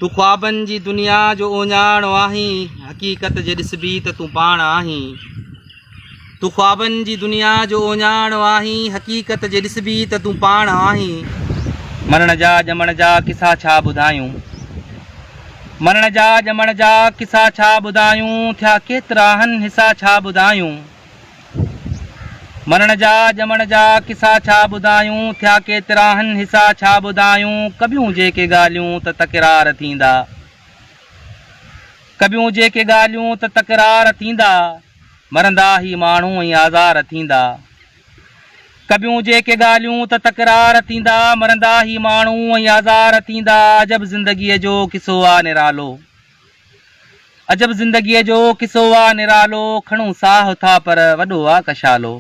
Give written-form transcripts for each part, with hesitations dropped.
تون خوابن جي دنيا جو اهڃاڻ آهين، حقيقت جي ڏسبي ته تون پاڻ آهين. تون خوابن جي دنيا جو اهڃاڻ آهين، حقيقت جي ڏسبي ته تون پاڻ آهين. مرڻ جا ڄمڻ جا قصا ڇا ٻڌايون. مرڻ جا ڄمڻ جا قصا ڇا ٻڌايون، ٿيا ڪيترا هن حصا ڇا ٻڌايون. مرڻ جا ڄمڻ جا قصا ڇا ٻڌايون، ٿيا ڪيترا هن حصا ڇا ٻڌايون، ڪبيون جيڪي ڳالهيون ته تڪرار ٿيندا، ڪبيون جيڪي ڳالهيون ته تڪرار ٿيندا، مرندا هي ماڻهو ۽ آزار ٿيندا. ڪبيون جيڪي ڳالهيون ته تڪرار ٿيندا، مرندا هي ماڻهو ۽ آزار ٿيندا، عجب زندگيء جو قصو آ نرالو. عجب زندگيء جو قصو آ نرالو، کڻون ساهه ٿا پر وڏو آ ڪشالو.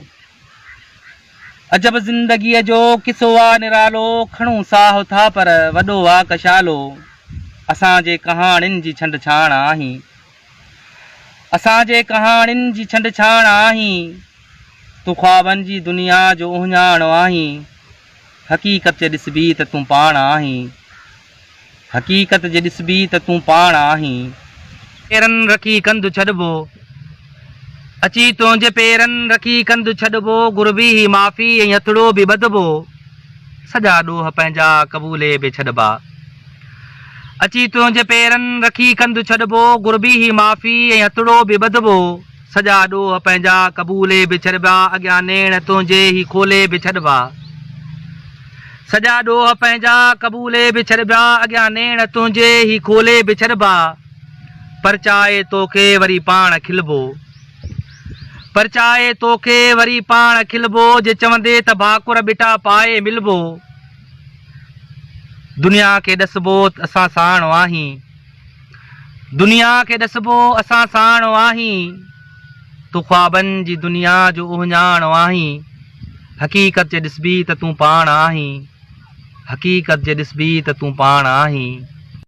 عجب زندگيء جو قصو آ نرالو، کڻون ساهه ٿا پر وڏو آ ڪشالو. اسان جي ڪهاڻين جي ڇنڊ ڇاڻ آهين. اسان جي ڪهاڻين جي ڇنڊ ڇاڻ آهين. تون خوابن جي دنيا جو اهڃاڻ آهين. حقيقت جي ڏسبي ته تون پاڻ آهين. حقيقت جي ڏسبي ته تون پاڻ آهين. پيرن رکي ڪنڌ ڇڏبو. اچي تنهنجي پيرن رکي ڪنڌ ڇڏبو. گهربي هي معافي ۽ هٿڙو به ٻڌبو. سڄا ڏوهه پنهنجا قبولي به ڇڏبا. اچي تنهنجي پيرن رکي ڪنڌ ڇڏبو. گهربي هي معافي ۽ هٿڙو به ٻڌبو. سڄا ڏوهه پنهنجا قبولي به ڇڏبا، اڳيان نيڻ تنهنجي هي کولي به ڇڏبا. سڄا ڏوهه پنهنجا قبولي به ڇڏبا، اڳيان نيڻ تنهنجي هي کولي به ڇڏبا. پرچائي توکي وري پاڻ کلبو. پرچائي توکي وري پاڻ کلبو، جي چوندي ته ڀاڪر ٻٽا پائي ملبو. دنيا کي ڏسبو ته اسان ساڻ آهين. دنيا کي ڏسبو اسان ساڻ آهين، تون خوابن جي دنيا جو اهڃاڻ آهين، حقيقت جي ڏسبي ته تون پاڻ آهين، حقيقت جي ڏسبي ته تون پاڻ آهين.